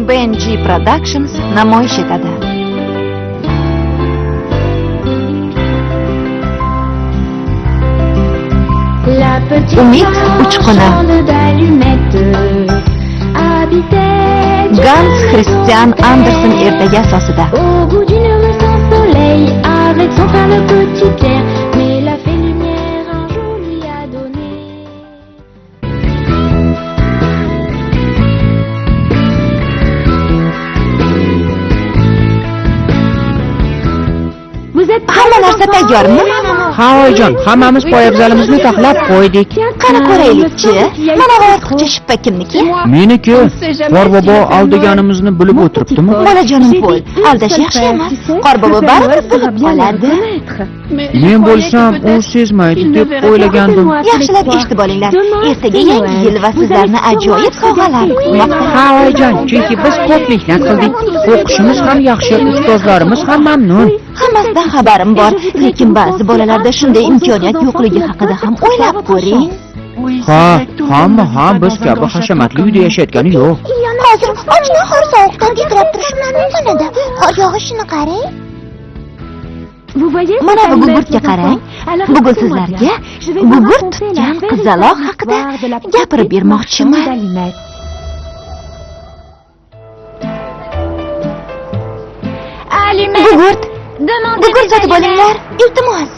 BNG Productions namoyish etadi. Umid uchquni. Gans Christian Andersen ertagi asosida. Hamma narsa tayyormi? Ha, oyijon, hammamiz poyabzalimizni taxlab qo'ydik. Qani ko'raylikchi. Mana bu ortiqcha shippa kimniki? Meniki. Qorbobo aldaganimizni bilib o'tiribdimi? Bolajonim Pol, aldash yaxshi emas. Qorbobo baribir bilib qoladi. Men bo'lsam, u sezmaydi deb o'ylagandim. Yaxshilab eshitib olinglar. Ertaga yangi yil va sizlarni ajoyib sovg'alar kutmoqda. Ha, oyijon, chunki biz ko'p mehnat qildik. O'qishimiz ham yaxshi, ustozlarimiz ham mamnun. Hammasidan xabarim bor, lekin ba'zi bolalarda shunday imkoniyat yo'qligi haqida ham o'ylab ko'ring. Ha, hamma ham biz kabi hashamatli uyda yashayotgani yo'q. Hozir och-nahor sovuqdan titrab turishimdan mumkin edi. Qor yog'ishini qarang. Mana bu gugurtga qarang. Bugun sizlarga gugurt tutgan qizaloq haqida gapirib bermoqchiman. Gugurt! Gugurt sotib olinglar, iltimos.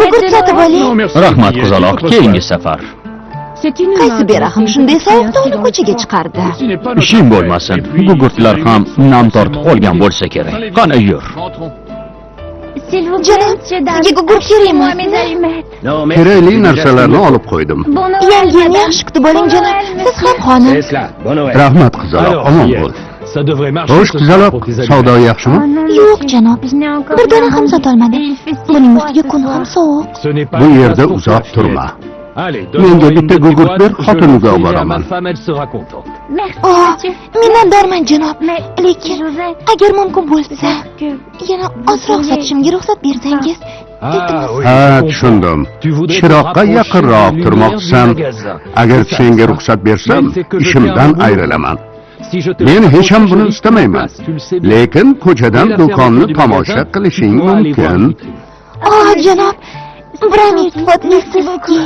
Gugurt sotib oling. Rahmat qizaloq, keyingi safar. Qaysi berahm shunday sovuqda uni ko'chaga chiqardi? Ishing bo'lmasin, gugurtlar ham nam tortib qolgan bo'lsa kerak. Qani yur. Janob, sizga gugurt kerak emasmi? Kerakli narsalarni olib qo'ydim. Yangi yilni yaxshi kutib oling, janob. Siz ham, xonim. Rahmat qizaloq, omon bo'l. Xo'sh qizaloq, savdo yaxshimi? Yo'q, janob. Bir dona ham sotolmadim. Buning ustiga kun ham sovuq. Bu yerda uzoq turma. Menga bitta gugurt ber, xotinimga olib boraman. Oh, minnatdorman, janob. Lekin agar mumkin bo'lsa, yana ozroq sotishimga ruxsat bersangiz, iltimos. Ha, tushundim. Chiroqqa yaqinroq turmoqchisan. Agar senga ruxsat bersam, ishimdan ayrilaman. Men hech ham buni istamayman. Lekin ko'chadan do'konni tomosha qilishing mumkin. Oh, janob, biram iltifotlisizki.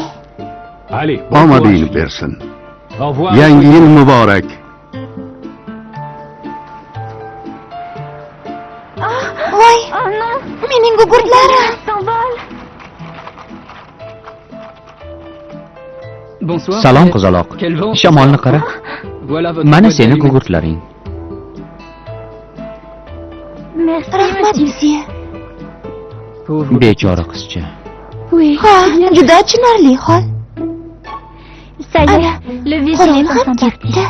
Omadingni bersin. Yangi yil muborak. Voy, mening gugurtlarim. Salom qizaloq. Shamolni qara. Mana seni gugurtlaring. Rahmat, msye. Bechora qizcha. Ha, juda achinarli hol. Ana, qo'lim ham ketdi.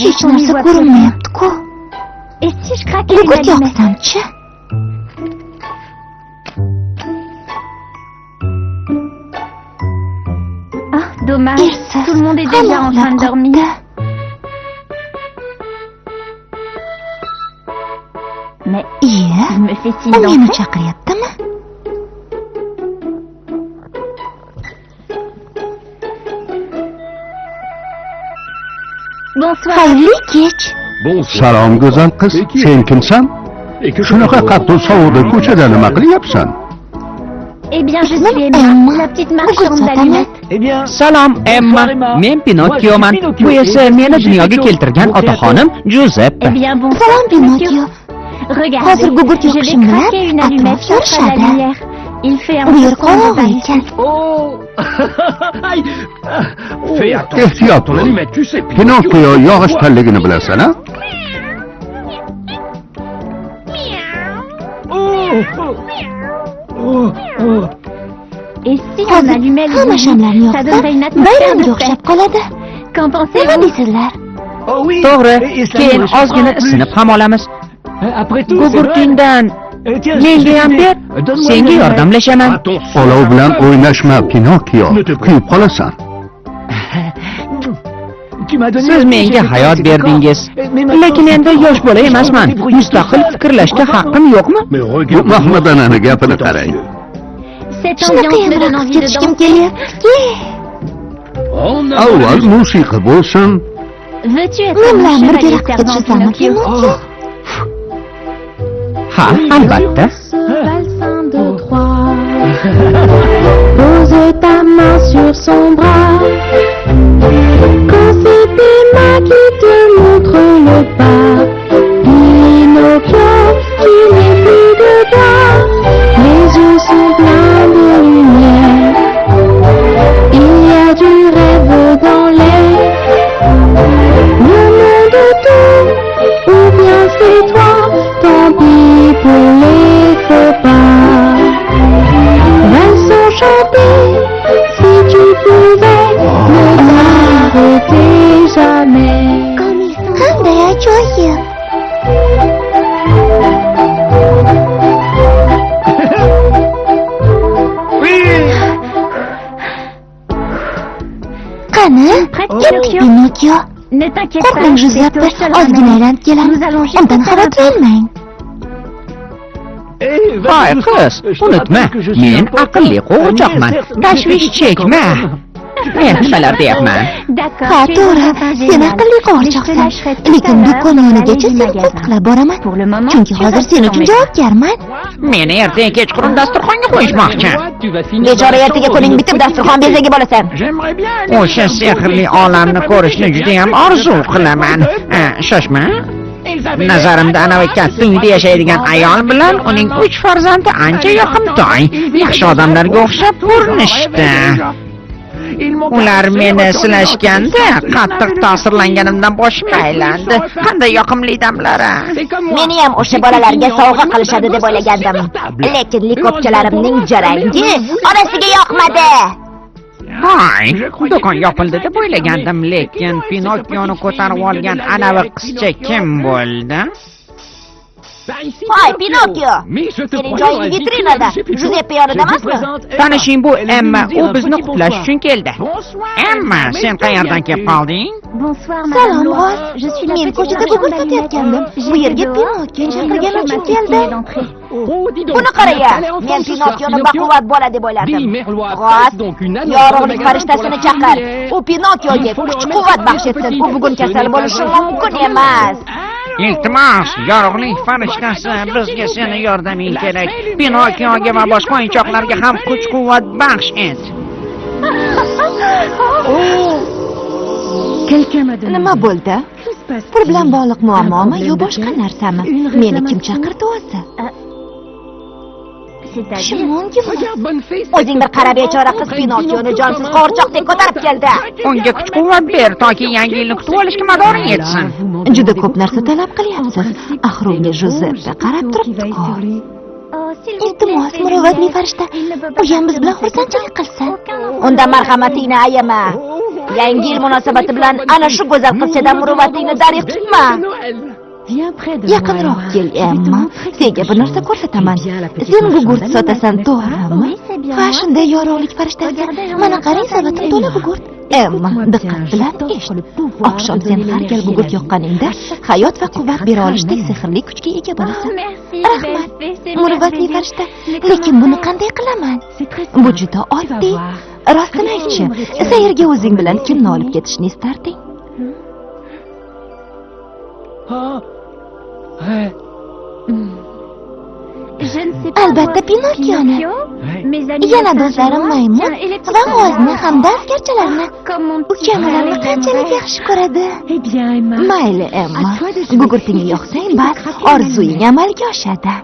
Hech narsa ko'rinmayapti-ku. Gugurt yoqsam-chi? Ersiz, hamma uxlab qolibdi. Iya, u meni chaqiryaptimi? Xayrli kech. Salom go'zal qiz, sen kimsan? Shunaqa qattiq sovuqda ko'chada nima qilyapsan? Ismim Emma. Gugurt sotaman. Salom Emma, men Pinokkioman. Bu esa meni dunyoga keltirgan otaxonim Giuseppe. Salom Pinokkio. Hozir gugurt yoqishim bilan atrof yorishadi. Bu yer qorong'u ekan. Ehtiyot bo'l. Pinokkio yog'och tanligini bilasan-a? Hozir hamma shamlarni yoqsam, bayramga o'xshab qoladi. Nima deysizlar? To'g'ri, keyin ozgina isinib ham olamiz. Gugurtingdan Menga ham ber, senga yordamlashaman. Olov bilan o'ynashma, Pinokio, kuyib qolasan. Siz menga hayot berdingiz. Lekin endi yosh bola emasman. Mustaqil fikrlashga haqqim yo'qmi? Bu Mahmadanani gapini qarang. Shunaqayam raqs ketishgim kelyaptiki. Avval musiqa bo'lsin. Men bilan birga raqsga tushasanmi, Pinokio? Ha, albatta. Pose ta main sur son bras. Quand c'est Emma qui te montre le pas, Pinocchio, tu n'es plus de bois. Les yeux sont pleins de lumière. Il y a du rêve dans l'air. Le monde tourne, ou bien c'est toi. Tant pis pour les faux pas. Valsons chanter, si tu pouvais ne t'arrêter jamais. Qanday ajoyib! Qani, ketdik, Pinokio. Qo'rqmang, Juzeppe, ozgina aylanib kelamiz. Undan xavotirlanmang. Voy qiz, unutma, men aqlli qo'g'irchoqman. Tashvish chekma. Men nimalar deyapman? Ha, to'g'ri, sen aqlli qo'g'irchoqsan. Lekin do'kon yonigacha seni qo'ltiqlab boraman. Chunki hozir sen uchun javobgarman. Meni ertaga kechqurun dasturxonga qo'yishmoqchi. Bechora, ertaga kuning bitib dasturxon bezagi bo'lasan. O'sha sehrli olamni ko'rishni juda ham orzu qilaman. Shoshma. Nazarimda anavi katta uyda yashaydigan ayol bilan uning 3 farzandi ancha yoqimtoy, yaxshi odamlarga o'xshab ko'rinishdi. Ular meni silashganda qattiq ta'sirlanganimdan boshim aylandi. Qanday yoqimli damlar. Meni ham o'sha bolalarga sovg'a qilishadi deb o'ylagandim. Lekin likopchalarimning jarangi onasiga yoqmadi. Hay, do'kon yopildi deb o'ylagandim, lekin Pinokkioni ko'tarib olgan anavi qizcha kim bo'ldi? Voy, Pinokio! Sening joying vitrinada, Juzeppe yonida emasmi? Tanishing bu Emma, u bizni qutlash uchun keldi. Emma, sen qayerdan kelib qolding? Salom, Roz. Men ko'chada gugurt sotayotgandim. Bu yerga Pinokkioni chaqirgani uchun keldim. Buni qara-ya, men Pinokkioni baquvvat bola deb o'ylardim. Roz, yorug'lik farishtasini chaqir. U Pinokkioga kuch-quvvat baxsh etsin. U bugun kasal bo'lishi mumkin emas. Iltimos, yorug'lik farishtasi, bizga seni yordaming kerak. Pinokkioga va boshqa o'yinchoqlarga ham kuch-quvvat baxsh et. Nima bo'ldi? Pul bilan bog'liq muammomi yo boshqa narsami? Meni kim chaqirdi o'zi? O'zing bir qara, bechora qiz Pinokkioni jonsiz qo'g'irchoqdek ko'tarib keldi. Unga kuch-quvvat ber, toki yangi yilni kutib olishga madoring yetsin. Juda ko'p narsa talab qilyapsiz. Axir unga Juzeppe qarab turibdi-ku. Iltimos, muruvvatli farishta, u ham biz bilan xursandchilik qilsin. Unda marhamatingni ayama. Yangi yil munosabati bilan ana shu go'zal qizchadan muruvvatingni darig' tutma. Yaqinroq kel, Emma. Senga bir narsa ko'rsataman. Sen gugurt sotasan, to'g'rimi? Va shunday yorug'lik farishtasi. Mana qarang, sabatim to'la gugurt. Emma, diqqat bilan eshit. Oqshom sen har gal gugurt yoqqaningda hayot va quvvat bera olishdek sehrli kuchga ega bo'lasan. Rahmat, muruvvatli farishta. Lekin buni qanday qilaman? Bu juda oddiy. Rostini aytchi, sayrga o'zing bilan kimni olib ketishni istarding? Albatta Pinokkioni. Yana do'stlarim maymun va g'ozni hamda askarchalarni. Ukam ularni qanchalik yaxshi ko'radi. Mayli, Emma, gugurtingni yoqsang bas, orzuing amalga oshadi.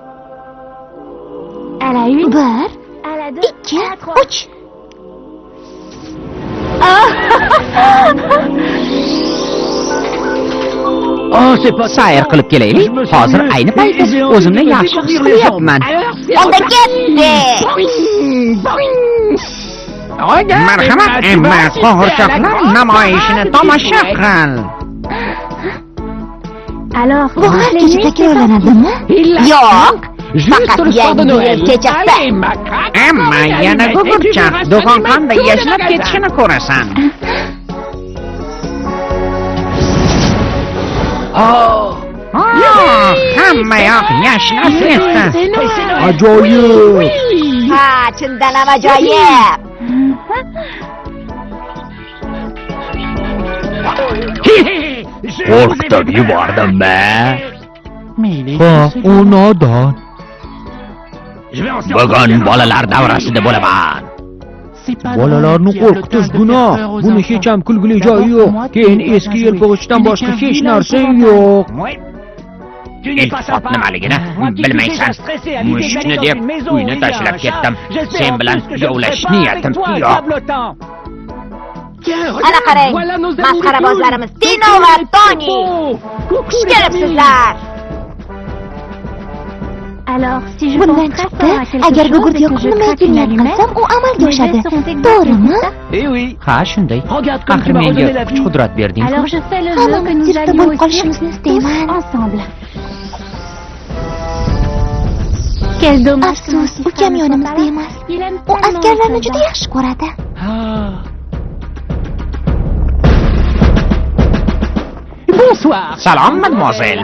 1, 2, 3. Sayr qilib kelaylik. Hozir ayni paytda o'zimni yaxshi his qilyapman. Unda ketdik. Marhamat, Emma, qo'g'irchoqlar namoyishini tomosha qil. Bu har kecha takrorlanadimi? Yo'q. Faqat yangi yil kechasi. Emma, yana gugurtchaq do'kon qanday yashnab ketishini ko'rasan. Hamma yoq yashnab ketdi. Ajoyib! Ha, chindan ham ajoyib. Qo'rqitib yubordim-a? Ha, u nodon. Bugun bolalar davrasida bo'laman. Bolalarni qo'rqitish gunoh. Buni hech ham kulgili joyi yo'q. Keyin eski yelpig'ichdan boshqa hech narsa yo'q. Iltifot nimaligini bilmaysan. Mushukni deb uyni tashlab ketdim. Sen bilan yovlash niyatim yo'q. Ana qarang, masxarabozlarimiz Tino va Toni. Xush kelibsizlar. Bundan chiqdi, agar gugurt yoqib nimaga niyat qilsam, u amalga oshadi. To'g'rimi? Ha, shunday. Axir menga kuch-qudrat berding. Hammamiz sirkda bo'lib qolishimizni istayman. Afsus, ukam yonimizda emas. U askarlarni juda yaxshi ko'radi. Salom, madmozel.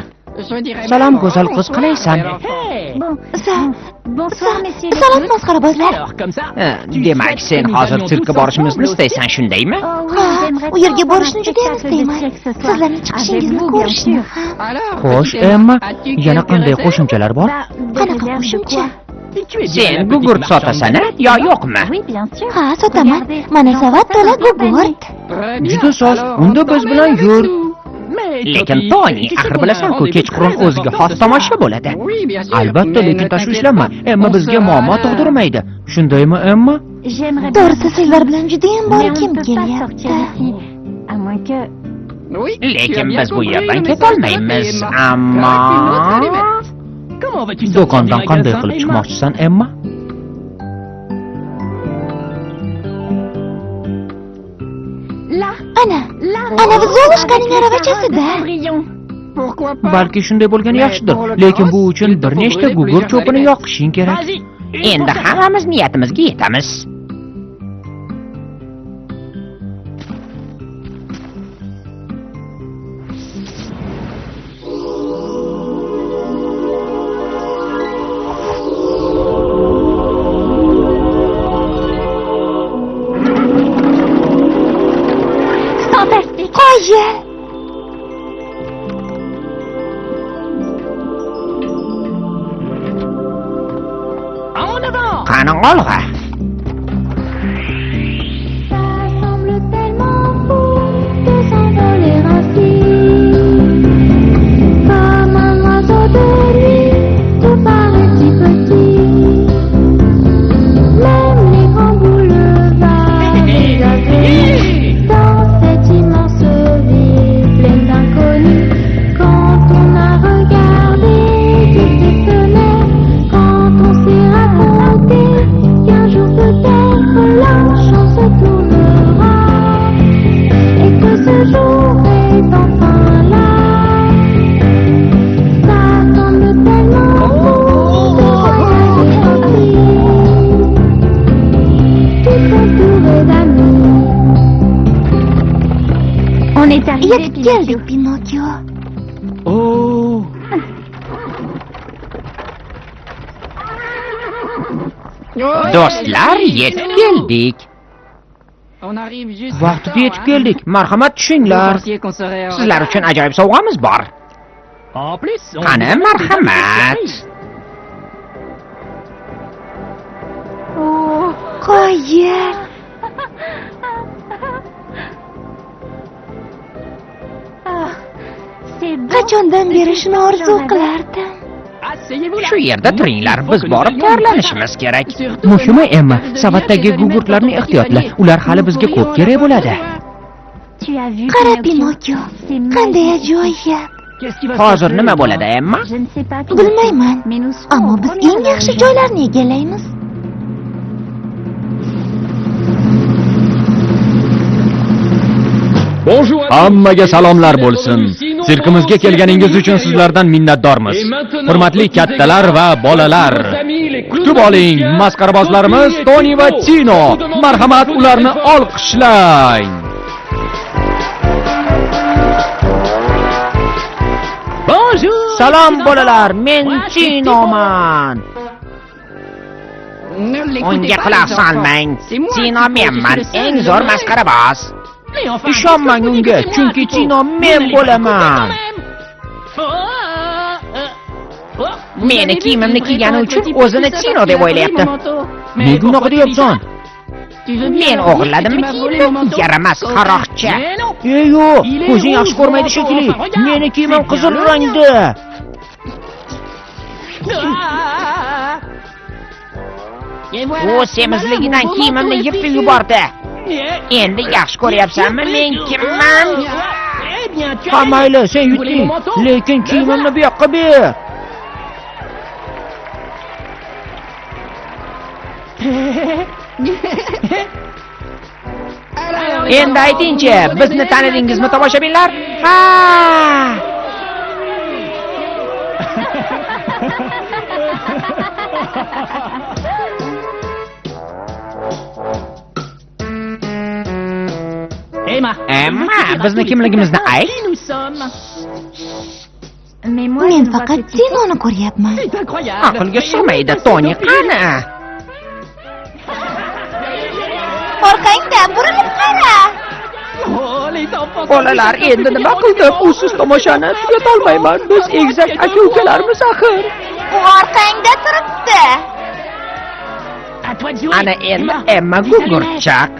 Salom, go'zal qiz, qalaysan? Salom, masxarabozlar. Demak, sen hozir sirkka borishimizni istaysan, shundaymi? Ha, u yerga borishni juda ham istayman. Sizlarning chiqishingizni ko'rishni ham. Xo'sh, Emma, yana qanday qo'shimchalar bor? Qanaqa qo'shimcha? Sen gugurt sotasan-a yo yo'qmi? Ha, sotaman. Mana savat to'la gugurt. Juda soz. Unda biz bilan yur. Lekin Toni, axir bilasan-ku, kechqurun o'ziga xos tomosha bo'ladi. Albatta, lekin tashvishlanma. Emma bizga muammo tug'dirmaydi. Shundaymi, Emma? To'g'risi, sizlar bilan juda ham borgim kelyapti. Lekin biz bu yerdan ketolmaymiz, ammo Do'kondan qanday qilib chiqmoqchisan, Emma? Ana, ana biz Zolushkaning aravachasida. Balki shunday bo'lgani yaxshidir, lekin bu uchun bir nechta gugurt cho'pini yoqishing kerak. Endi hammamiz niyatimizga yetamiz. Qoyil! Qani olg'a. Yetib keldik, Pinokio. Do'stlar, yetib keldik. Vaqtida yetib keldik. Marhamat, tushinglar. Sizlar uchun ajoyib sovg'amiz bor. Qani, marhamat. Qoyil! Qachondan beri shuni orzu qilardim. Shu yerda turinglar, biz borib tayyorlanishimiz kerak. Muhimi, Emma, savatdagi gugurtlarni ehtiyotla. Ular hali bizga ko'p kerak bo'ladi. Qara, Pinokio, qanday ajoyib. Hozir nima bo'ladi, Emma? Bilmayman, ammo biz eng yaxshi joylarni egallaymiz. Hammaga salomlar bo'lsin. Sirkimizga kelganingiz uchun sizlardan minnatdormiz. Hurmatli kattalar va bolalar, kutib oling masxarabozlarimiz Toni va Tino. Marhamat, ularni olqishlang. Salom bolalar, men Tinoman. Unga quloq solmang. Tino menman, eng zo'r masxaraboz. Ishonmang unga, chunki Tino men bo'laman. Meni kiyimimni kiygani uchun o'zini Tino deb o'ylayapti. Nega unaqa deyapsan? Men o'g'irladimmi kiyimni? Yaramas qaroqchi. Ey yo'q, ko'zing yaxshi ko'rmaydi shekilli. Meni kiyimim qizil rangda. U semizligidan kiyimimni yirtib yubordi. Endi yaxshi ko'ryapsanmi men kimman? Ha mayli, sen yutding, lekin kiyimimni bu yoqqa ber. Endi aytingchi, bizni tanidingizmi tomoshabinlar? Ha! Emma, bizni kimligimizni ayt. Men faqat Tinoni ko'ryapman. Aqlga sig'maydi, Toni qani? Orqangda burilib qara. Bolalar, endi nima qildim? Usiz tomoshani tugatolmayman. Biz egizak aka-ukalarmiz axir. U orqangda turibdi. Ana endi Emma gugurtchaq.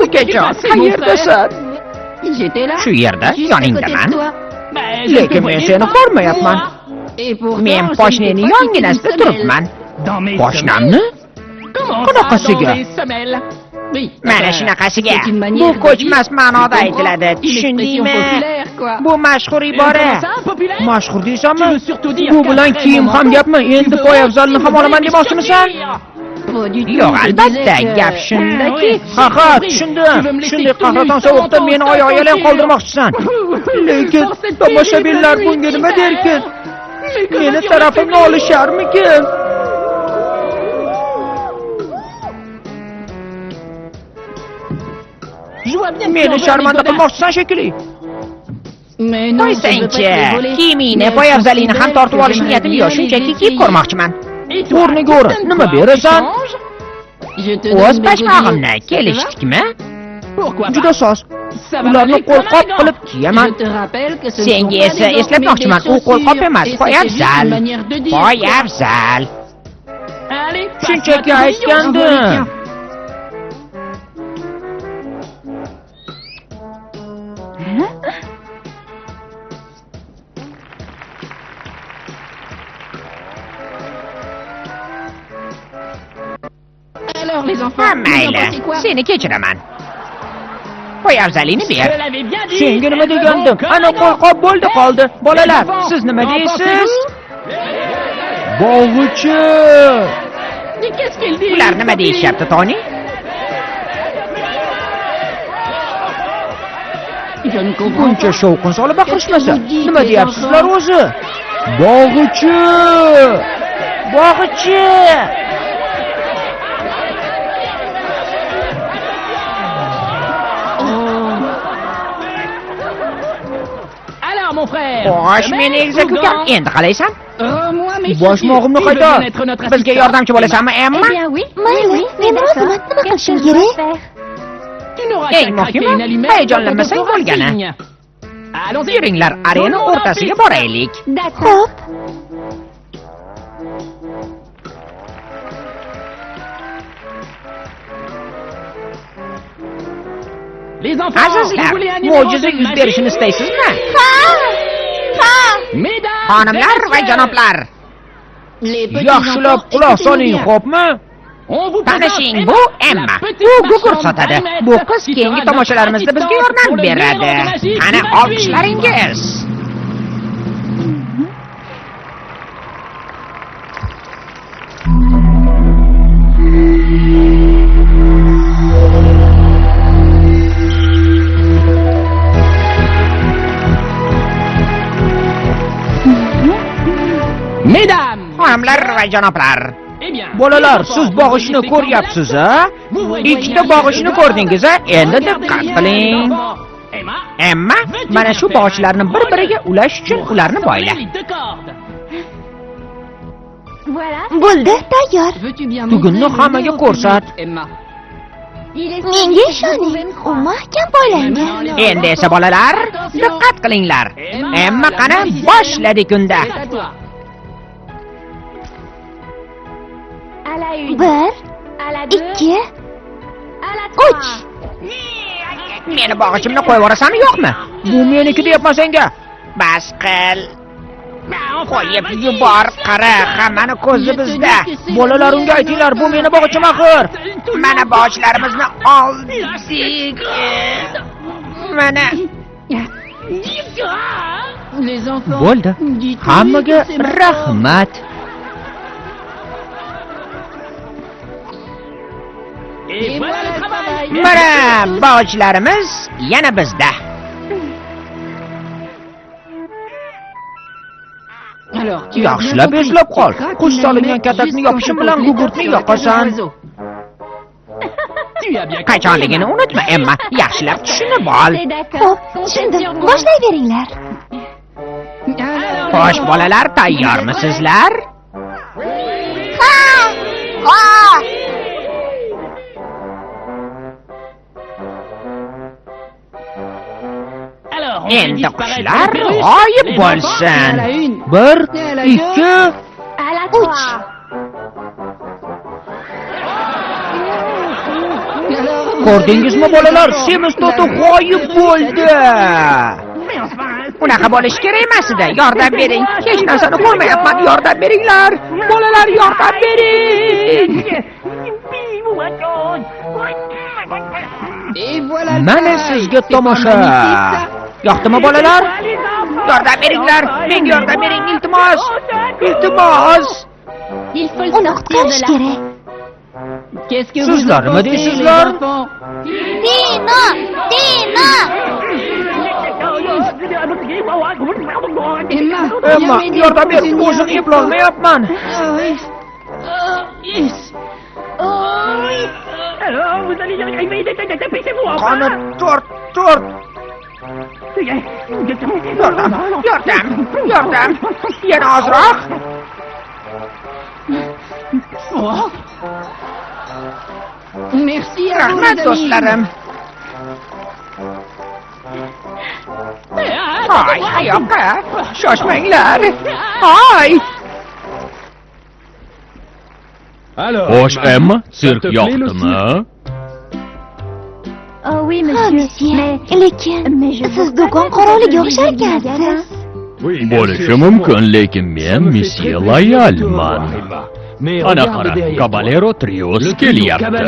Ukajon, qayerdasan? Shu yerda, yoningdaman. Lekin men seni ko'rmayapman. Men poshnaning yonginasida turibman. Poshnamni? Qanaqasiga? Mana shunaqasiga. Bu ko'chmas ma'noda aytiladi, tushundingmi? Bu mashhur ibora. Mashhur deysanmi? Bu bilan kiyim ham gapmi? Endi poyabzalni ham olaman demoqchimisan? Yo'q, albatta, gap shundaki. Ha, ha, tushundim. Shunday qahraton sovuqda meni oyoq yalang qoldirmoqchisan. Lekin tomoshabinlar bunga nima derkin? Meni tarafimni olisharmikin? Meni sharmanda qilmoqchisan shekilli. Qo'ysangchi, kiyimingni, poyabzalingni ham tortib olish niyatim yo'q, shunchaki kiyib ko'rmoqchiman. O'rniga o'rin, nima berasan? O'z pashmog'imni, kelishdikmi? Juda soz. Ularni qo'lqop qilib kiyaman. Senga esa eslatmoqchiman, u qo'lqop emas, poyabzal. Poyabzal. Shunchaki aytgandim. Ha mayli, seni kechiraman. Poyabzalingni ber. Senga nima degandim? Ana qo'lqop bo'ldi qoldi. Bolalar, siz nima deysiz? Bog'ichi! Ular nima deyishyapti, Toni? Buncha shovqin solib baqirishmasa, nima deyapsizlar o'zi? Bog'ichi! Bog'ichi! Xo'sh, meni egizak ukam, endi qalaysan? Boshmog'imni qaytar. Bizga yordamchi bo'lasanmi, Emma? Mayli, men roziman. Nima qilishim kerak? Eng muhimi, hayajonlanmasang bo'lgani. Yuringlar, arena o'rtasiga boraylik. Xo'p. Azizlar, mo'jiza yuz berishini istaysizmi? Ha! Ha! Xonimlar va janoblar, yaxshilab quloq soling, xo'pmi? Tanishing, bu Emma. U gugurt sotadi. Bu qiz keyingi tomoshalarimizda bizga yordam beradi. Ana olqishlaringiz. Xonimlar va janoblar. Bolalar, siz bog'ichni ko'ryapsiz, a? Ikkita bog'ichni ko'rdingiz, a? Endi diqqat qiling. Emma, mana shu bog'ichlarni bir-biriga ulash uchun ularni boyla. Bo'ldi, tayyor. Tugunni hammaga ko'rsat. Menga ishoning, u mahkam boylangan. Endi esa bolalar, diqqat qilinglar. Emma qani, boshladik unda. 1, 2, 3. Meni bog'ichimni qo'yib yuborasanmi yo'qmi? Bu meniki deyapman senga. Bas qil. Qo'yib yubor, qara, hammani ko'zi bizda. Bolalar, unga aytinglar, bu meni bog'ichim axir. Mana bog'ichlarimizni oldik. Mana. Bo'ldi. Hammaga rahmat. Mana bog'ichlarimiz yana bizda. Yaxshilab eslab qol. Qush solingan katakni yopishim bilan gugurtni yoqasan. Qachonligini unutma, Emma. Yaxshilab tushunib ol. Xo'p, tushundim. Boshlayveringlar. Xo'sh, bolalar, tayyormisizlar? Ha! Ha! Endi qushlar g'oyib bo'lsin. 1, 2, 3. Ko'rdingizmi bolalar, semiz to'ti g'oyib bo'ldi. Unaqa bo'lishi kerak emas edi. Yordam bering. Hech narsani ko'rmayapman. Yordam beringlar. Bolalar, yordam bering. Mana sizga tomosha. Yoqdimi bolalar? Yordam beringlar. Menga yordam bering, iltimos. Iltimos. Uni qutqarish kerak. Sizlar nima deysizlar? Tino! Tino! Emma, yordam ber, o'zim eplolmayapman. Qani, tort, tort. Yordam, yordam, yordam. Yana ozroq. Rahmat do'stlarim. Ay, qayoqqa? Shoshmanglar. Ay! Xo'sh, Emma, sirk yoqdimi? Ha, mesye, lekin siz do'kon qorovliga o'xshar ekansiz. Bo'lishi mumkin, lekin men Mesye Loyalman. Ana qara, Kabalero triosi kelyapti.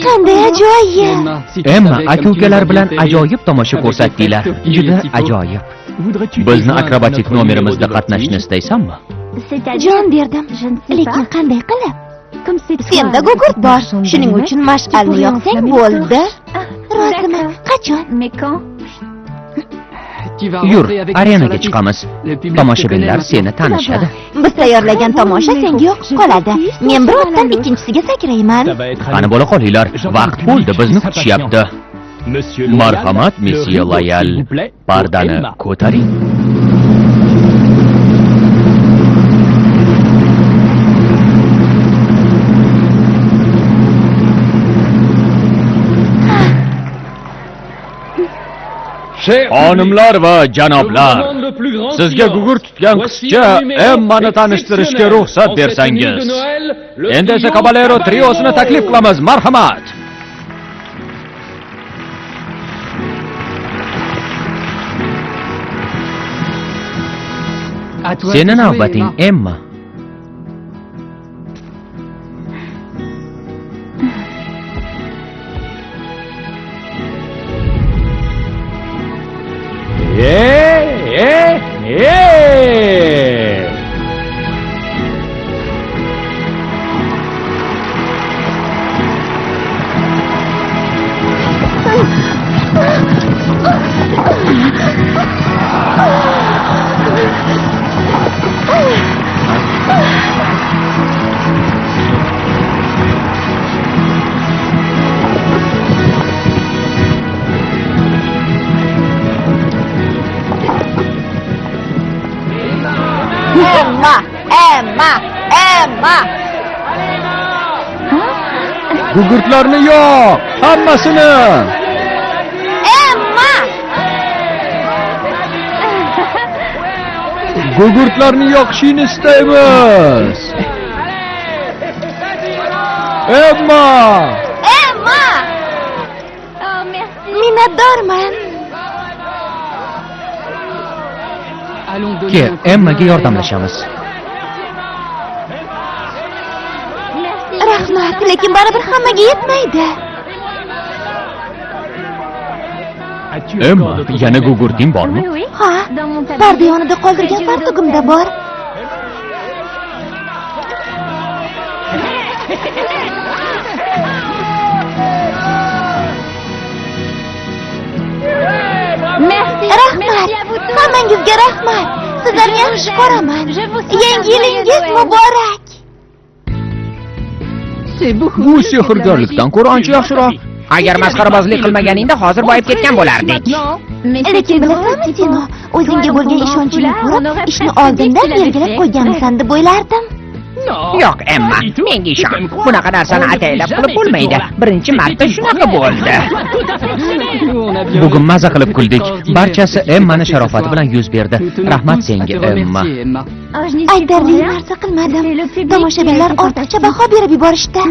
Qanday ajoyib! Emma, aka-ukalar bilan ajoyib tomosha ko'rsatdinglar. Juda ajoyib. Bizni akrobatik nomerimizda qatnashishni istaysanmi? Jon berdim, lekin qanday qilib? Senda gugurt bor, shuning uchun mash'alni yoqsang bo'ldi. Roziman, qachon? Yur, arenaga chiqamiz. Tomoshabinlar seni tanishadi. Biz tayyorlagan tomosha senga yoqib qoladi. Men bir otdan ikkinchisiga sakrayman. Qani bo'la qolinglar, vaqt bo'ldi, bizni kutishyapti. Marhamat, Mesye Loyal, pardani ko'taring. Xonimlar va janoblar, sizga gugurt tutgan qizcha Emmani tanishtirishga ruxsat bersangiz. Endi esa Kabalero triosini taklif qilamiz. Marhamat. Seni navbating, Emma. Emma, Emma, Emma. Gugurtlarni yo'q, hammasini. Emma! Gugurtlarni yoqishini istaymiz. Emma! Emma! Minnatdorman. Kel, Emmaga yordamlashamiz. Rahmat, lekin baribir hammaga yetmaydi. Emma, yana gugurting bormi? Ha, parda yonida qoldirgan fartugimda bor. Rahmat, hammangizga rahmat. Sizlarni yaxshi ko'raman. Yangi yilingiz muborak. Bu sehrgarlikdan ko'ra ancha yaxshiroq. Agar masxarabozlik qilmaganingda hozir boyib ketgan bo'lardik. Lekin bilasanmi, Tino, o'zingga bo'lgan ishonchingni ko'rib, ishni oldindan belgilab qo'yganmisan deb o'ylardim. Yo'q, Emma, menga ishon. Bunaqa narsani ataylab qilib bo'lmaydi. Birinchi marta shunaqa bo'ldi. Bugun maza qilib kuldik. Barchasi Emmani sharofati bilan yuz berdi. Rahmat senga, Emma. Aytarli narsa qilmadim. Tomoshabinlar ortiqcha baho berib yuborishdi.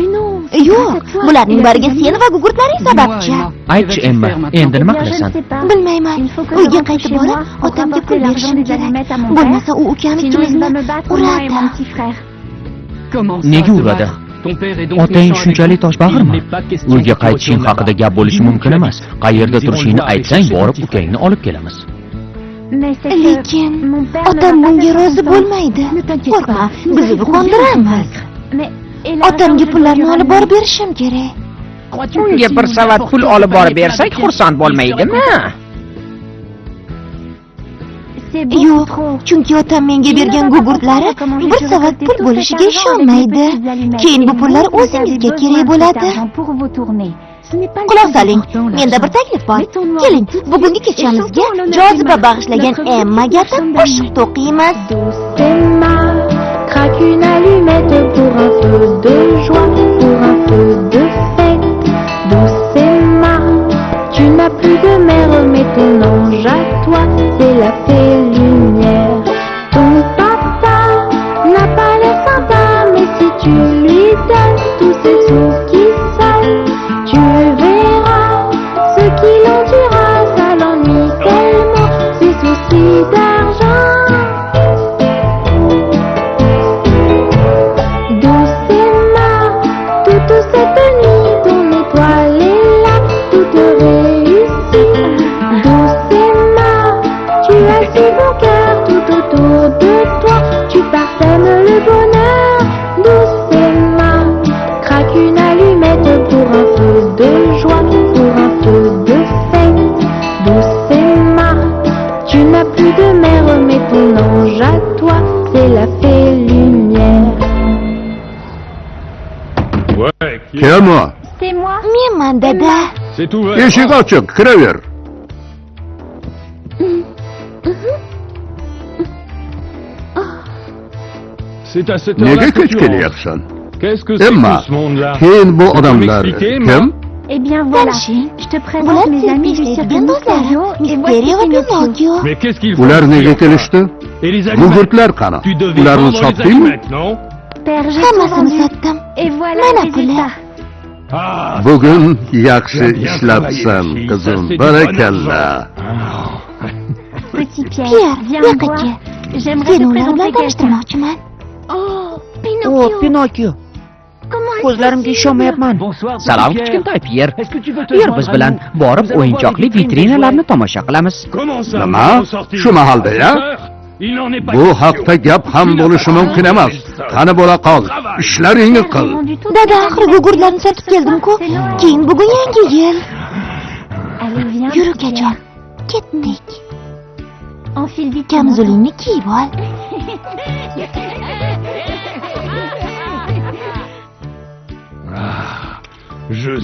Yo'q, bularning bariga sen va gugurtlaring sababchi. Aytchi, Emma, endi nima qilasan? Bilmayman. Uyga qaytib borib, otamga pul berishim kerak. Bo'lmasa u ukam ikkimizni uradi. Nega uradi? Otang shunchalik toshbag'irmi? Uyga qaytishing haqida gap bo'lishi mumkin emas. Qayerda turishingni aytsang, borib ukangni olib kelamiz. Lekin otam bunga rozi bo'lmaydi. Qo'rqma, biz uni qondiramiz. Otamga pullarni olib borib berishim kerak. Unga bir savat pul olib borib bersak, xursand bo'lmaydimi? Yo'q, chunki otam menga bergan gugurtlari bir savat pul bo'lishiga ishonmaydi. Keyin bu pullar o'zingizga kerak bo'ladi. Quloq soling, menda bir taklif bor. Keling, bugungi kechamizga joziba bag'ishlagan Emmaga atab qo'shiq to'qiymiz. Emma craque une allumette pour un feu de joie, pour un feu de fête. Douce Emma, tu n'as plus de mère, mais ton ange à toi, c'est la fée lumière. Ton papa n'a pas l'air sympa, mais si tu lui donnes tous ces sous qui sonnent, tu verras ce qu'il en dira, ça l'ennuie tellement, ses soucis d'argent. Douce Emma, toute cette nuit, ton étoile est là, toute réussie. Douce Emma, tu as si bon cœur tout autour de toi, tu parsèmes le bonheur. Douce Emma, craque une allumette pour un feu de joie, pour un feu de fête. Douce Emma, tu n'as plus de mère, mais ton ange à toi, c'est la fée lumière. Kim o? Menman, dada. Eshik ochiq, kiraver. Nega kech kelyapsan? Emma, keyin bu odamlar kim? Tanishing, bular sirkda ishlaydigan do'stlarim, Misterio va Pinokio. Ular nega kelishdi? Gugurtlar qani? Ularni sotdingmi? Hammasini sotdim. Mana puli. Bugun yaxshi ishlabsan, qizim. Barakalla. Pier, bu yoqqa kel. Seni ular bilan tanishtirmoqchiman. O, Pinokio. Ko'zlarimga ishonmayapman. Salom, kichkintoy Pier. Yur biz bilan borib o'yinchoqli vitrinalarni tomosha qilamiz. Nima? Shu mahalda-ya? Bu haqda gap ham bo'lishi mumkin emas. Qani bo'la qol, ishlaringni qil. Dada, axir gugurtlarni sotib keldim-ku. Keyin bugun yangi yil. Yur ukajon, ketdik. Kamzulingni kiyib ol.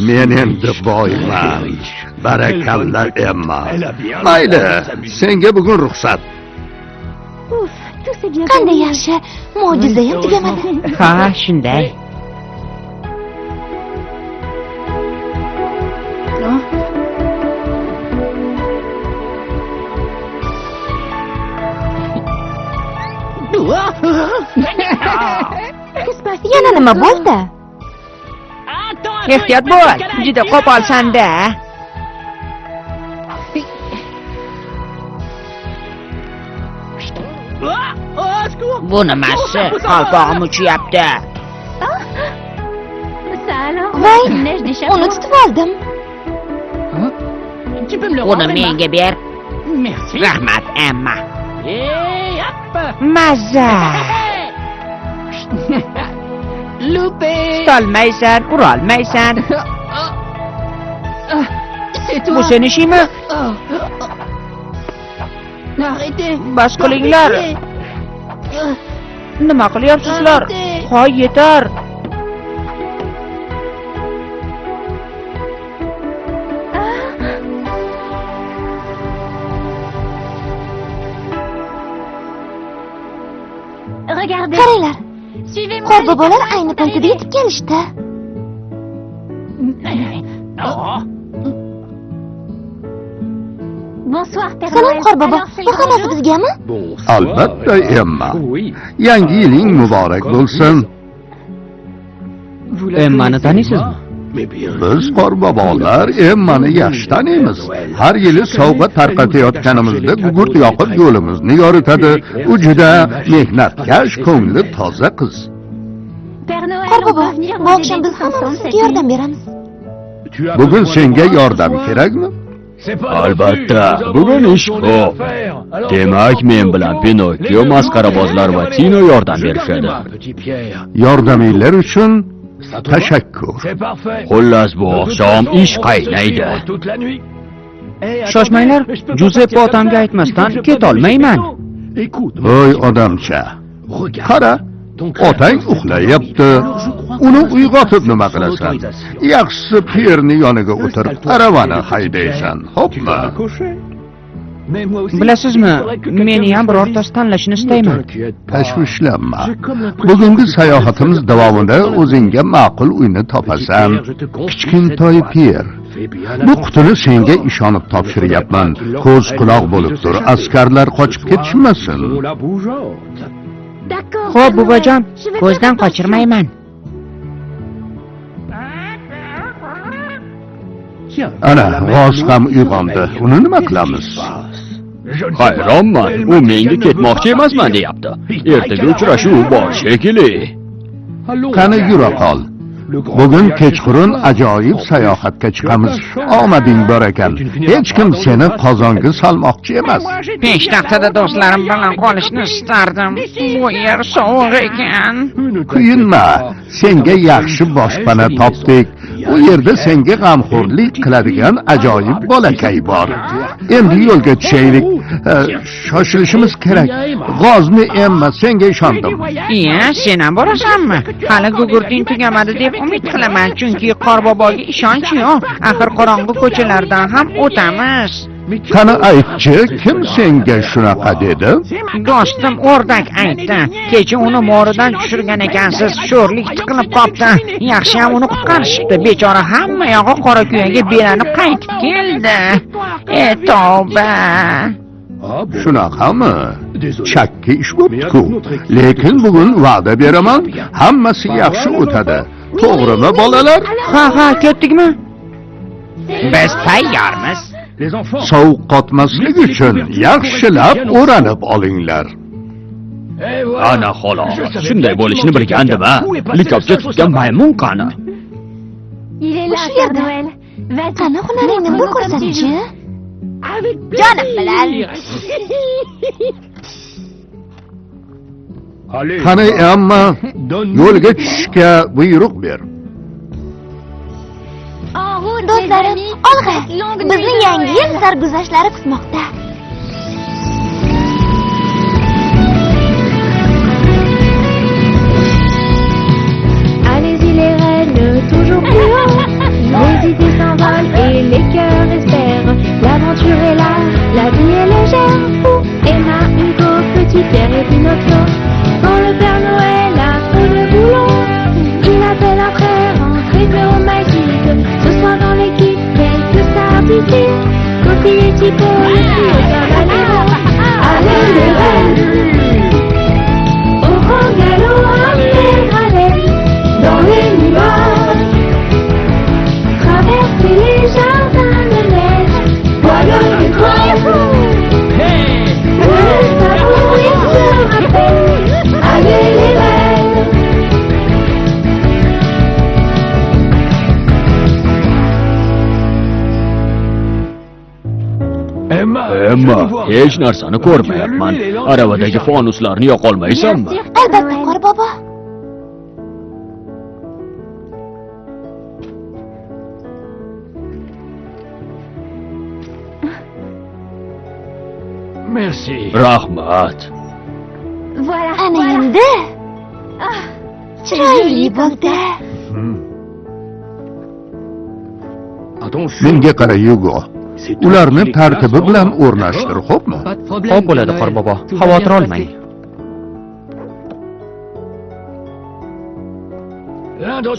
Men endi boyman. Barakalla, Emma. Mayli, senga bugun ruxsat. Qanday yaxshi, mo'jiza ham tugamadi. Ha, shunday. Yana nima bo'ldi? Ehtiyot bo'l, juda qo'polsan-da. Bu nimasi? Qalpog'im uchyapti. Voy, uni tutib oldim. Uni menga ber. Rahmat, Emma. Mazza. Tutolmaysan, urolmaysan. Bu seni ishingmi? Bas qilinglar. Nima qilyapsizlar? Hoy, yetar. Qaranglar. Qorbobolar ayni paytida yetib kelishdi. Salom Qorbobo, bu hammasi bizgami? Albatta, Emma. Yangi yiling muborak bo'lsin. Emmani taniysizmi? Biz qorbobolar Emmani yaxshi taniymiz. Har yili sovg'a tarqatayotganimizda gugurt yoqib yo'limizni yoritadi. U juda mehnatkash, ko'ngli toza qiz. Qorbobo, bu oqshom biz hammamiz sizga yordam beramiz. Bugun senga yordam kerakmi? Albatta, bugun ish ko'p. Demak, men bilan Pinokio, masxarabozlar va Tino yordam berishadi. Yordaminglar uchun tashakkur. Xullas, bu oqshom ish qaynaydi. Shoshmanglar, Giuseppe otamga aytmasdan ketolmayman. Voy odamcha. Qara, otang uxlayapti. Uni uyg'otib nima qilasan? Yaxshisi Pierni yoniga o'tirib aravani haydaysan, xo'pmi? Bilasizmi, meni ham birortasi tanlashini istayman. Tashvishlanma. Bugungi sayohatimiz davomida o'zingga ma'qul uyni topasan. Kichkintoy Pier. Bu qutini senga ishonib topshiryapman. Ko'z quloq bo'lib tur, askarlar qochib ketishmasin. Xo'p, buvajon, ko'zdan qochirmayman. Ana, g'oz ham uyg'ondi. Uni nima qilamiz? Hayronman, u menga ketmoqchi emasman deyapti. Ertaga uchrashuv bor shekilli. Qani yura qol. Bugun kechqurun ajoyib sayohatga chiqamiz. Omading bor ekan. Hech kim seni qozonga solmoqchi emas. Peshtaxtada do'stlarim bilan qolishni istardim. Bu yer sovuq ekan. Kuyinma, senga yaxshi boshpana topdik. U yerda senga g'amxo'rlik qiladigan ajoyib bolakay bor. Endi yo'lga tushaylik. Shoshilishimiz kerak. G'ozni emma, senga ishondim. Iya, sen ham borasanmi? Hali gugurting tugamadi deb umid qilaman, chunki Qorboboga ishonch yo'q. Axir qorong'u ko'chalardan ham o'tamiz. Qani aytchi, kim senga shunaqa dedi? Do'stim o'rdak aytdi. Kecha uni mo'ridan tushirgan ekansiz, sho'rlik tiqilib qopti. Yaxshi ham uni qutqarishibdi. Bechora hamma yog'i qora kuyaga belanib qaytib keldi. Tavba. Shunaqami? Chakki ish bo'pti-ku. Lekin bugun va'da beraman, hammasi yaxshi o'tadi. To'g'rimi, bolalar? Ha, ha, ketdikmi? Biz tayyormiz. Sovuq qotmaslik uchun yaxshilab o'ranib olinglar. Ana xolos, shunday bo'lishini bilgandim-a. Likopcha tutgan maymun qani? Shu yerda. Qani hunaringni bir ko'rsatchi. Jonim bilan. Qani Emma, yo'lga tushishga buyruq ber. Do'stlarim, olg'a! Bizni yangi yil sarguzashtlari kutmoqda. Allez-y les reines, toujours plus haut. Les idées s'envolent et les cœurs espèrent. L'aventure est là, la vie est légère. Pour Emma, Hugo, Petit Pierre et Pinocchio. Topi et Tipo, le trio Cavalero. Allez les rennes, au grand galop, à pleine haleine, dans les nuages. Traverser les jardins de neige, voilà le toit. Le sabot, il se rappelle, allez les rennes. Emma, hech narsani ko'rmayapman. Aravadagi fonuslarni yoqolmaysanmi? Albatta, Qorbobo. Rahmat. Ana endi chiroyli bo'ldi. Menga qara, Yugo. Ularni tartibi bilan o'rnashtir, xo'pmi? Xo'p bo'ladi, Qorbobo. Xavotir olmang.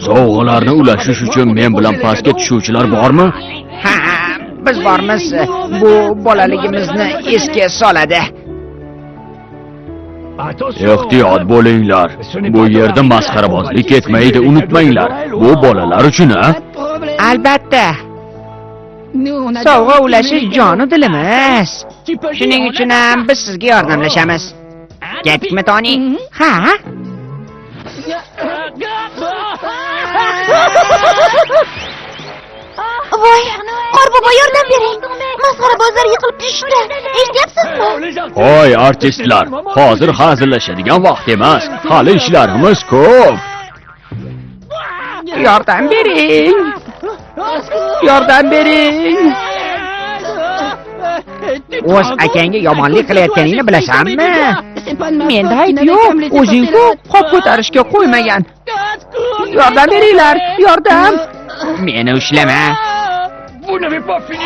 Sovg'alarni ulashish uchun men bilan pastga tushuvchilar bormi? Ha, biz bormiz. Bu bolaligimizni esga soladi. Ehtiyot bo'linglar. Bu yerda masxarabozlik ketmaydi, unutmanglar. Bu bolalar uchun, ha? Albatta. Sovg'a ulashish jonu dilimiz. Shuning uchun ham biz sizga yordamlashamiz. Ketdikmi, Toni? Ha? Voy, Qorbobo, yordam bering. Masxarabozlar yiqilib tushdi. Eshityapsizmi? Hoy, artistlar, hozir hazillashadigan vaqt emas. Hali ishlarimiz ko'p. Yordam bering. Yordam bering. O'z akangga yomonlik qilayotganingni bilasanmi? Menda ayb yo'q, o'zing-ku qop ko'tarishga qo'ymagan. Yordam beringlar, yordam. Meni ushlama.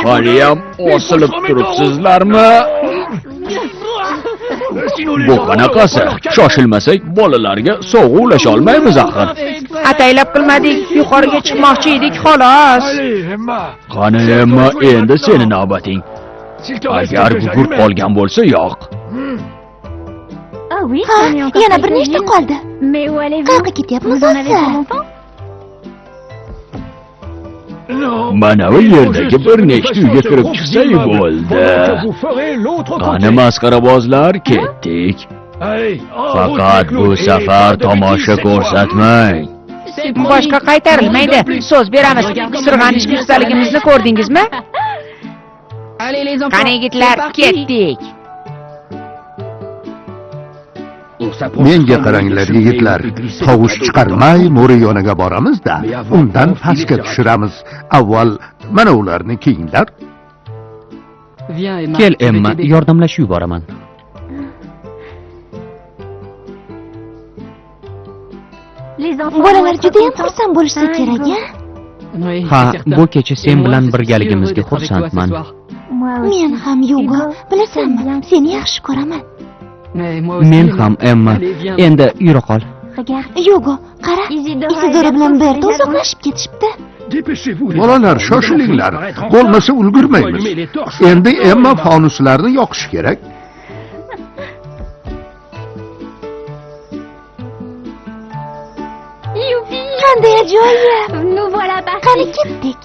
Haliyam osilib turibsizlarmi? Bu qanaqasi? Shoshilmasak bolalarga sovg'a ulasha olmaymiz axir. Ataylab qilmadik, yuqoriga chiqmoqchi edik xolos. Qani Emma, endi seni navbating. Agar gugurt qolgan bo'lsa, yo'q. Ha, yana bir nechta qoldi. Qayerga ketyapmiz o'zi? Mana bu yerdagi bir nechta uyga kirib chiqsak bo'ldi. Qani masxarabozlar, ketdik. Faqat bu safar tomosha ko'rsatmang. Boshqa qaytarilmaydi, so'z beramiz. Sirg'anish ustaligimizni ko'rdingizmi? Qani yigitlar, ketdik. Menga qaranglar, yigitlar. Tovush chiqarmay mo'ri yoniga boramiz-da, undan pastga tushiramiz. Avval mana ularni kiyinglar. Kel Emma, yordamlashib yuboraman. Bolalar juda ham xursand bo'lishsa kerak, a? Ha, bu kecha sen bilan birgaligimizga xursandman. Men ham, Yugo, bilasanmi, seni yaxshi ko'raman. Men ham, Emma. Endi yura qol. Yugo, qara, Isidora bilan Berta uzoqlashib ketishibdi. Bolalar, shoshilinglar. Bo'lmasa ulgurmaymiz. Endi Emma fonuslarni yoqishi kerak. Qanday ajoyib! Qani ketdik.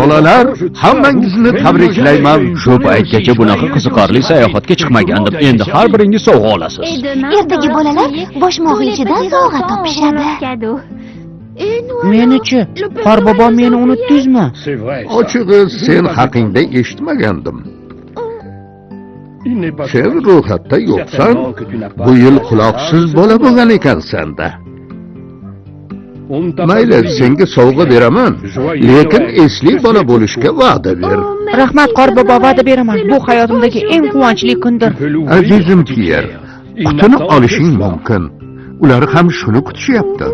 Bolalar, hammangizni tabriklayman. Shu paytgacha bunaqa qiziqarli sayohatga chiqmagandim. Endi har biringiz sovg'a olasiz. Ertaga bolalar boshmog'inchidan sovg'a topishadi. Meni-chi, Qorbobo, meni unutdingizmi? Ochig'i, sen haqingda eshitmagandim. Sen ro'yxatda yo'qsan, bu yil quloqsiz bola bo'lgan ekansan-da. Mayli, senga sovg'a beraman, lekin esli bola bo'lishga va'da ber. Rahmat, Qorbobo, va'da beraman. Bu hayotimdagi eng quvonchli kundir. Azizim Pier, qutini olishing mumkin. Ular ham shuni kutishyapti.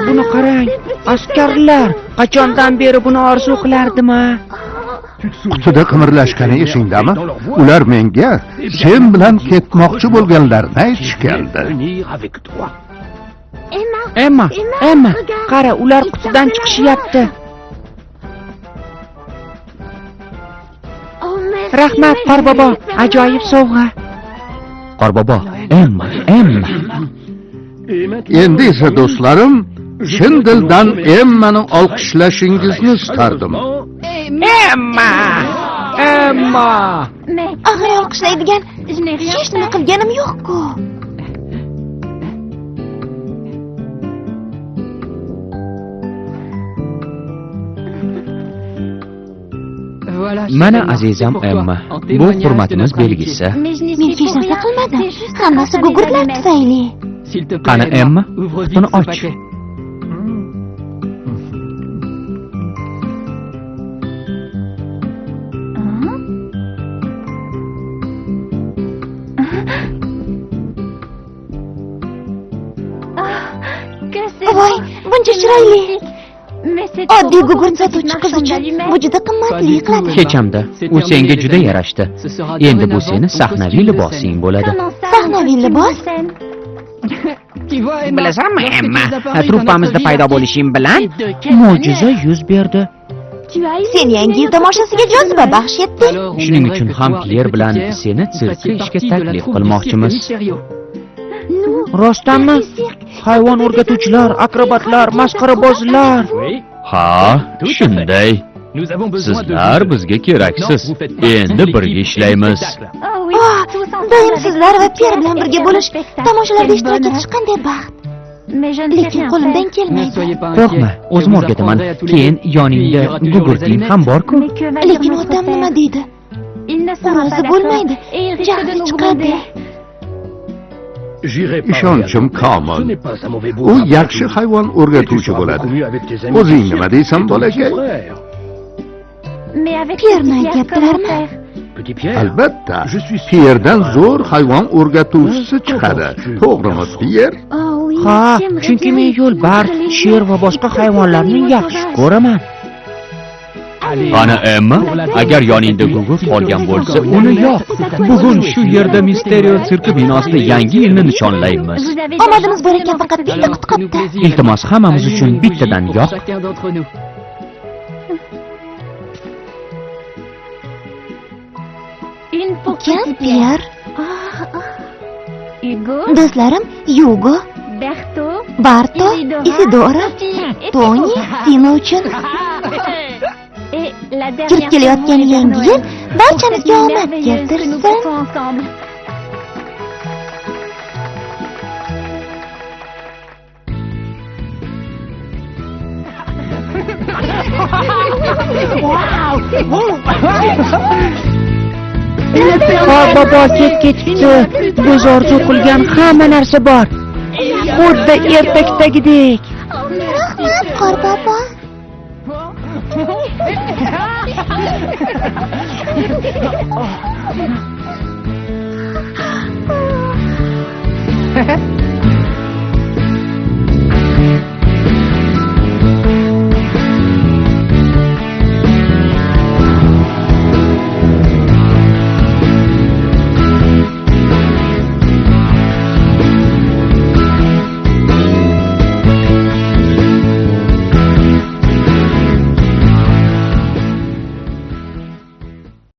Buni qarang, Askarlar, qachondan beri buni orzu qilardim-a? Qutida qimirlashgani esingdami? Ular menga sen bilan ketmoqchi bo'lganlarini aytishgandi. Emma, Emma, qara, ular qutidan chiqishyapti. Rahmat, Qorbobo, ajoyib sovg'a. Qorbobo, Emma, Emma. Endi esa do'stlarim, chin dildan Emmani olqishlashingizni istardim. Emma! Emma! Axir olqishlaydigan hech nima qilganim yo'q-ku. Mana azizam Emma, bu hurmatimiz belgisi. Men hech narsa qilmadim. Hammasi gugurtlar tufayli. Qani Emma, qutini och. Voy, buncha chiroyli. Oddiy gugurt sotuvchi qiz uchun bu juda qimmatli qiladi. Hechamda, u senga juda yarashdi. Endi bu seni sahnaviy libosing bo'ladi. Sahnaviy libos? Bilasanmi, Emma, truppamizda paydo bo'lishing bilan mo'jiza yuz berdi. Sen yangi yil tomoshasiga joziba baxsh etding. Shuning uchun ham Pyer bilan seni sirkka ishga taklif qilmoqchimiz. Rostdanmi? Hayvon o'rgatuvchilar, akrobatlar, masxarabozlar. Ha, shunday. Sizlar bizga keraksiz. Endi birga ishlaymiz. Doim sizlar va Pyer bilan birga bo'lish, tomoshalarda ishtirok etish qanday baxt. Lekin qo'limdan kelmaydi. Qo'rqma, o'zim o'rgataman. Keyin yoningda gugurting ham bor-ku. Lekin otam nima deydi? U rozi bo'lmaydi, jahli chiqadi. Ishonchim komil. U yaxshi hayvon o'rgatuvchi bo'ladi. O'zing nima deysan, bolakay? Pyerni aytyaptilarmi? Albatta, Pyerdan zo'r hayvon o'rgatuvchisi chiqadi. To'g'rimi, Pyer? Ha, chunki men yo'lbars, sher va boshqa hayvonlarni yaxshi ko'raman. Ana Emma, agar yoningda gugurt qolgan bo'lsa, uni yoq. Bugun shu yerda Misterio sirki binosida yangi yilni nishonlaymiz. Omadimiz bor ekan, faqat bitta quti qolibdi. Iltimos, hammamiz uchun bittadan yoq. Ukam Pyer, do'stlarim Yugo, Barto, Isidora, Toni, Tino uchun. Kirib kelayotgan yangi yil barchamizga omad keltirsin. Qorbobo ketdi. Biz orzu qilgan hamma narsa bor. Xuddi ertakdagidek. Rahmat, Qorbobo.